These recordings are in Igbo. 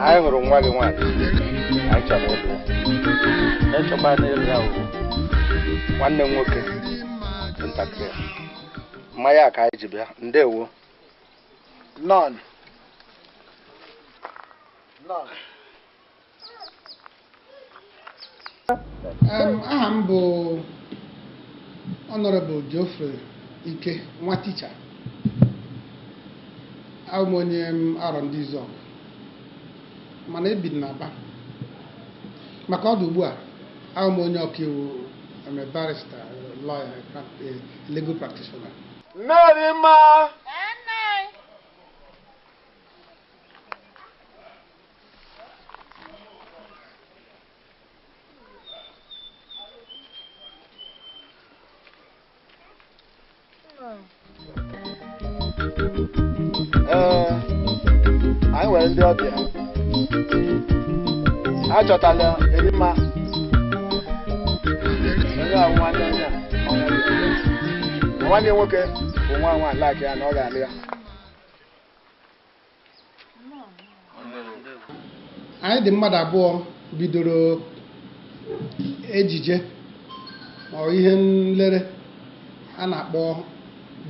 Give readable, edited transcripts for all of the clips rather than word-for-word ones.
Anyị hụrụ nwa gị nwaanyị, anyị chọrọ ịlụ ya. Echọkwa n'elu ya wụ nwanne m nwoke dị ntakịrị a. Mmanya a ka anyị ji bịa. Ndewo. Nọn. Nọn. Aha m bụ Honorable Geoffrey Ike, nwa ticha. Abụ m onye m Arọ Ndị Izọgụ, mana ebi m n'Aba. Maka ọdụ ugbu a, abụ m onye ọkaiwu. I'm a barrister, a lawyer, a legal practitioner. Nnerima. Ee, anyị nwere ndị ọbịa. A chọtala Erima, onye ahụ nwanne onye a, onye dị ya. Na nwanne nwoke bụ nwa nwaanyị like ya na ọ ga-alụ ya. Anyị dị mmadụ abụọ bidoro ejije ma ọ ihe nlere a na-akpọ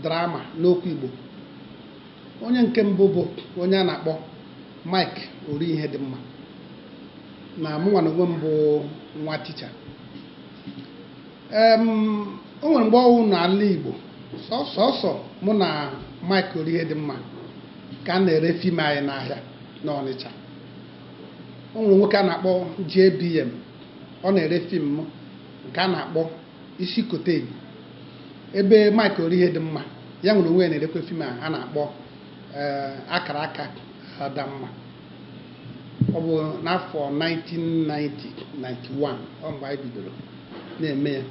drama n'okwu Igbo. Onye nke mbụ bụ onye a na-akpọ Mike Ori Ihe Dị Mma, na mụnwa na onwe m bụ nwa ticha. O nwere mgbe ọwụ n'ala Igbo sọsọ mụ na Mike Ori Ihe Dị Mma ka a na-ere fim anyị n'ahịa n'Ọnịcha. O nwere nwoke a na-akpọ JBM, ọ na-ere fim m nke a na-akpọ Isi Kote. Ebe Mike Ori Ihe Dị Mma ya nwere onwe ya na-erekwe fim a na-akpọ Akara Aka Adamma. Ọ bụ n'afọ 1990-91 ọ mgbe anyị bidoro na-eme ya.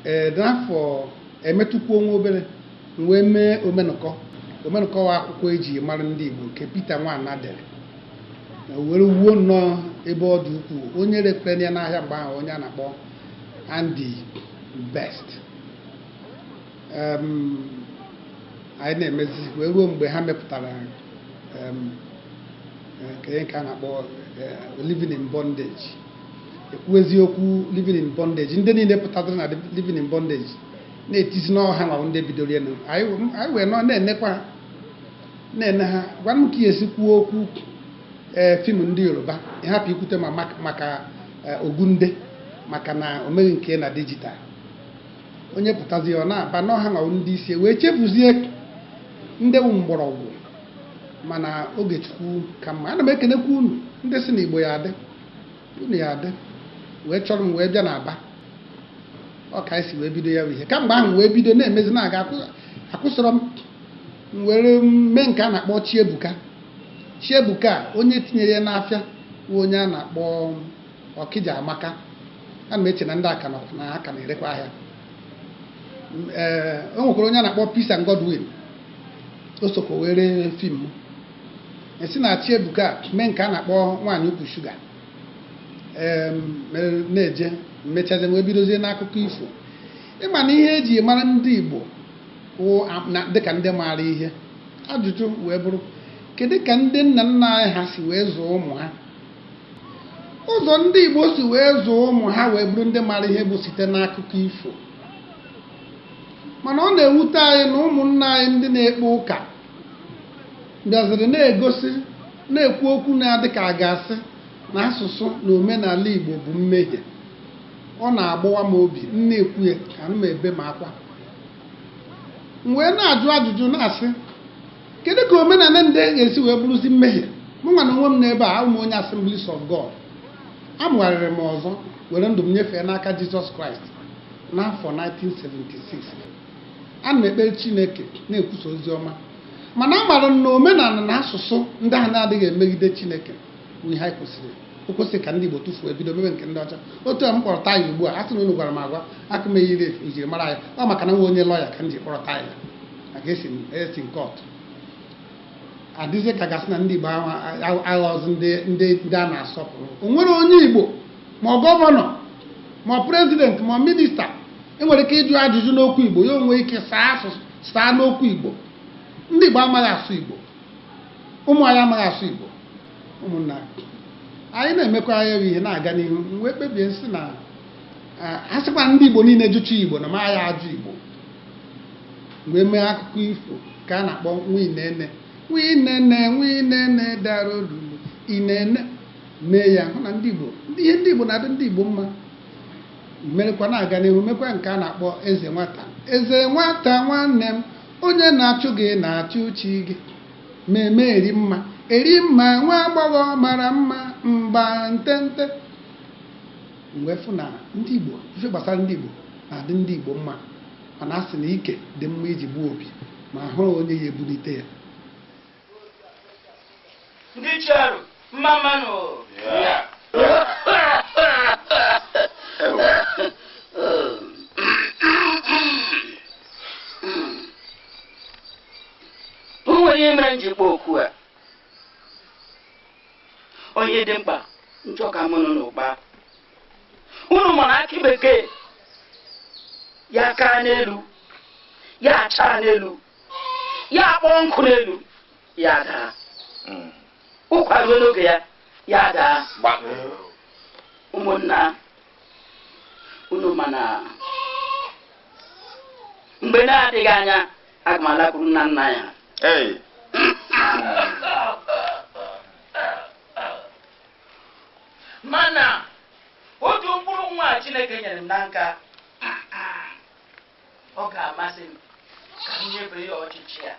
Ee, n'afọ emetụkwu onwe obere m wee mee Omenụkọ. Omenụkọ wa akwụkwọ eji mara ndị Igbo nke Peter Nwana dere, na were wuo nnọọ ebe ọ dị ukwuu. Onye rekwere ya n'ahịa mgbe ahụ, onye a na-akpọ Andy Best. Anyị na-emezi wee ruo mgbe ha mepụtara nke a na-akpọ Living in Bondage. Ekwu eziokwu, Living in Bondage, ndị niile pụtara na Living in Bondage na-etizi n'ọha nwa ndị bidoro elu. Anyị wee nọ na-enekwa ha, na-ene ha. Gwa m ka ya esi kwuo okwu ee fim ndị Yoruba, ịhapụ ikwute ma maka Ogunde, maka na o meghị nke na digital. Onye pụtazi ọ na-aba n'ọha nwa ndị isi wee chefuzie ndị wụ mgbọrọgwụ. Mana Ogechukwu ka mma. Ana m ekenekwa unu ndị si na Igbo ya adị, unu ya adị wee chọrọ m wee bịa n'Aba. Ọ ka anyị si wee bido ya bụ ihe. Kamgbe ahụ wee bido na-emezi na-aga, akwụsịrọ m. M were mee nke a na-akpọ Chiebuka. Chiebuka, onye tinyere ya n'afịa bụ onye a na-akpọ Ọkịja Amaka. Ana m eche na ndị aka nọkwa na aka na-erekwa ahịa. Ee, o nwekwara onye a na-akpọ Peace and Godwin, o sokwa were fim m. Esi na Chiebuka mee nke a na-akpọ Nwaanyị Ukwu Shuga. Ee, na-eje mmechazi wee bidozie n'akụkọ ifo. Ịma na ihe eji mara ndị Igbo wụ dịka ndị maara ihe. Ajụjụ wee bụrụ, kedu ka ndị nna nna anyị ha si wee zụọ ụmụ ha? Ụzọ ndị Igbo si wee zụọ ụmụ ha wee bụrụ ndị maara ihe bụ site n'akụkọ ifo. Mana ọ na-ewute anyị na ụmụnna anyị ndị na-ekpe ụka bịaziri na-egosi, na-ekwu okwu na-adị ka a ga-asị na asụsụ na omenala Igbo bụ mmehie. Ọ na-agbawa m obi m na-ekwu ya ka m ebe m akwa. M wee na-ajụ ajụjụ na-asị, kedu ka omenala ndị ga-esi wee bụrụzi mmehie? Mụ nwa na onwe m n'ebe a, abụ m onye Assemblies of God. Amụgharịrị m ọzọ, were ndụ m nyefee n'aka Jizọs Kraịst n'afọ 1976. Ana m ekpere Chineke, na-ekwusa ozi ọma, mana amaara m na omenala na asụsụ ndị ahụ na-adịghị emegide Chineke bụ ihe anyị kwesịrị. O kwesịrị ka ndị Igbo tụfuo, ebido mebe nke ndị ọcha. Otu a m kpọrọ tie ugbu a, a sị na unu gwara m agwa aka m eyiri njirimara ya, ọ maka na nwa onye lọya ka m ji kpọrọ tie, maka esi court adịzie ka gasị na ndị Igbo aghọzi ndị a na-asọpụrụ. O nwere onye Igbo, ma ọ governor, ma ọ president, ma ọ minister, enwere ike ịjụ ajụjụ n'okwu Igbo, ya onwe ike saa asụsụ saa n'okwu Igbo. Ndị Igbo amaghị asụ Igbo, ụmụ anyị amaghị asụ Igbo. Ụmụnna anyị na-emekwa ya bụ ihe na-aga n'ihu. M wee kpebie sị na a sịkwa ndị Igbo niile jụcha Igbo na ma ya ajụ Igbo, wee mee akụkọ ifo ka a na-akpọ Nwinene Nwinene Nwinene dara olulu inene, mee ya hụ na ndị Igbo, ihe ndị Igbo na-adị ndị Igbo mma. Merekwa na-aga n'ihu, mekwa nke a na-akpọ Eze Nwata. Eze nwata nwanne m, onye na-achụ gị na-achụ chi gị. Mmemme eri mma, eri mma nwa agbọghọ mara mma mgba ntente. Mgbe fụ na ndị Igbo, ife gbasara ndị Igbo na-adị ndị Igbo mma, mana a sị na ike dị mma iji gbuo opi ma hụrụ onye ya ebulite ya. Ndị chọrọ mma mmanụ. O nwere ihe mere m ji kpọọ okwu a. Onye dị mkpa nchọ ka mụ nọ n'ụkpa. Unu ma na akị bekee ya kaa n'elu, ya achaa n'elu, ya akpọọ nkụ n'elu, ya daa. Ụkwa ruo n'oge ya, ya daa. Ụmụnna, unu ma na mgbe na-adịghị anya aga m alakwuru nna nna ya. Mana otu mkpụrụ nwa Chineke nyere m na nka, ọ ga-amasị m ka m nyefee ya ọchịchị a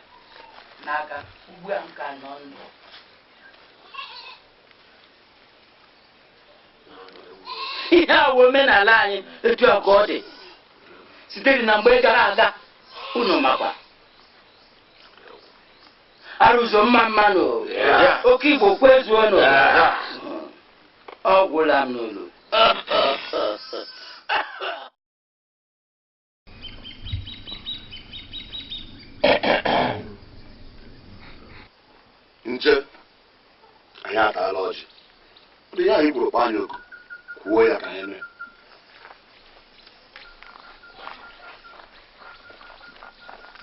n'aka ugbu a m ka nọ ndụ. Ihe a wụ omenala anyị etu a ka ọ dị site na mgbe gara aga. Unu makwa arụzo mma mmanụ, oke Igbo kwezuonụ. Ọ gwụla m n'olu. Nche anyị ataala ọjị. Ọ dị ihe anyị kwuru kpọọ anyị oku, kwuo ya ka anyị nụ.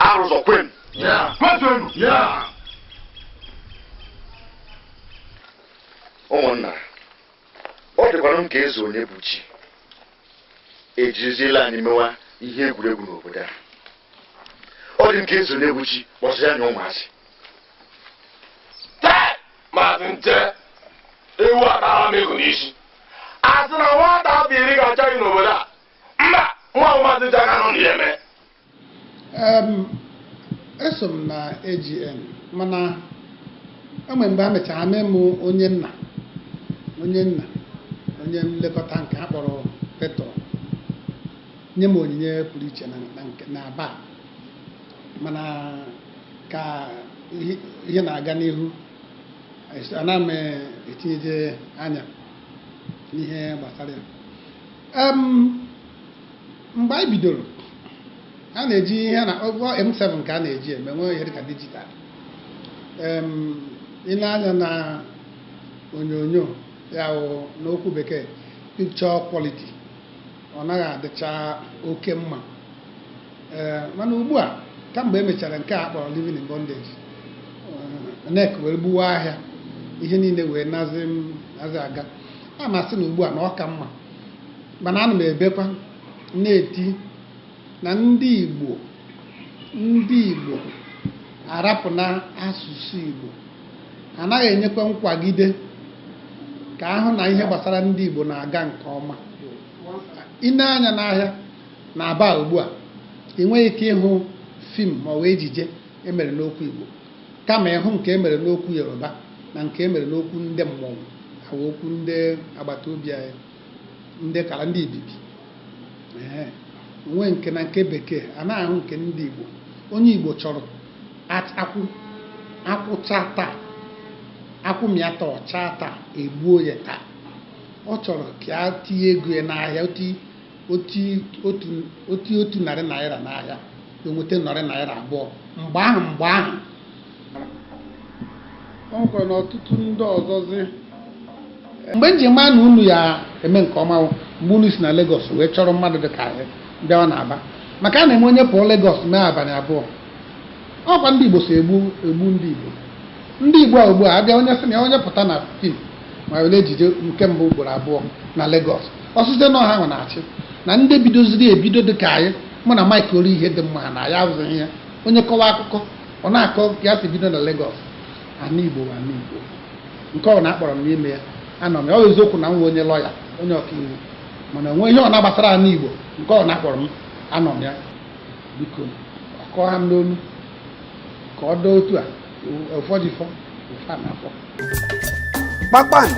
Arụzọ kwen. Ụmụnna, ọ dịkwara m ka eze onye bụ chi ejiriziela anyị mewa ihe egwuregwu n'obodo a. Ọ dị m ka eze onye bụ chi kpọsịrị anyị ụmụazị. Maazị Nche, ewu atara m ego n'isi. A sị na nwata afọ 10 ga-achọ gị n'obodo a. Mba, nwa maazị Nche aka nọ n'ihe mee. Eso m na AGN, mana enwe mgbe a mechara mee m onye nna, onye nlekọta nke a kpọrọ Petro, nye m onyinye pụrụ iche na Aba. Mana ka ihe na-aga n'ihu, ana m etinyeje anya n'ihe gbasara ya. Mgbe anyị bidoro, a na-eji ihe na M7 ka a na-eji eme, nwee ihe dịka dijitalụ. Ị na-anya na onyonyo ya wụ n'okwu bekee picture quality, ọ naghị adịcha oke mma. Mana ugbu a, kamgbe emechara nke a kpọrọ Living in Bondage, nek wee gbuwa ahịa, ihe niile wee nazi aga. A masị na ugbu a na ọ ka mma, mana ana m ebekwa na-eti na ndị Igbo arapụna asụsụ Igbo, anaghị enyekwa nkwagide ka ahụ na ihe gbasara ndị Igbo na-aga nke ọma. Ị na-anya n'ahịa na Aba ugbu a, ị nweghị ike ịhụ fim ma ọ bụ ejije emere n'okwu Igbo, kama ịhụ nke emere n'okwu Yoruba na nke emere n'okwu ndị mmọnwụ, awa okwu ndị agbata obi anyị, ndị kara ndị Ibibi. Onwe nke na nke bekee a na-ahụ nke ndị Igbo. Onye Igbo chọrọ akwụcha taa, akwụmịata ọcha taa, egbuo ya taa. Ọ chọrọ ka a tinye ego ya n'ahịa, otu narị naira n'ahịa, enweta narị naira abụọ mgbe ahụ. Ọ nwekwara na ọtụtụ ndị ọzọzi. Mgbe m ji maa na unu ya eme nke ọma, mgbe unu si na Lagos wee chọrọ mmadụ dị ka anyị bịawa n'Aba, maka a na-eme onye pụọ Lagos mee abalị abụọ. Ọkwa ndị Igbo so egbu ndị Igbo. Ndị Igbo a ugbu a abịa, onye sị na ya onye pụta na film ma were ejije nke mbụ ugboro abụọ na Lagos, ọsịsị na ọha ahụ na-achị na ndị bidoziri ebido dị ka anyị, mụ na Mike Ori, ihe dị mma na ya abụghị ihe onye kọwa akụkọ, ọ na-akọ ka ya si bido na Lagos. Ana Igbo bụ ana Igbo. Nke ọ na-akpọrọ m n'ime ya, anọ m ya. Ọ bụ eziokwu na m nwe onye lọya, onye ọkaiwu, mana onwe ihe ọ na-gbasara ana Igbo, nke ọ na-akpọrọ m, anọ m ya. Biko, ọkọ ha m n'olu ka ọ doo otu a. Ụfọdụ ifọ ụfa na afọ. Kpakpando,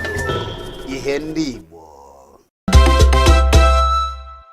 ihe ndị Igbo.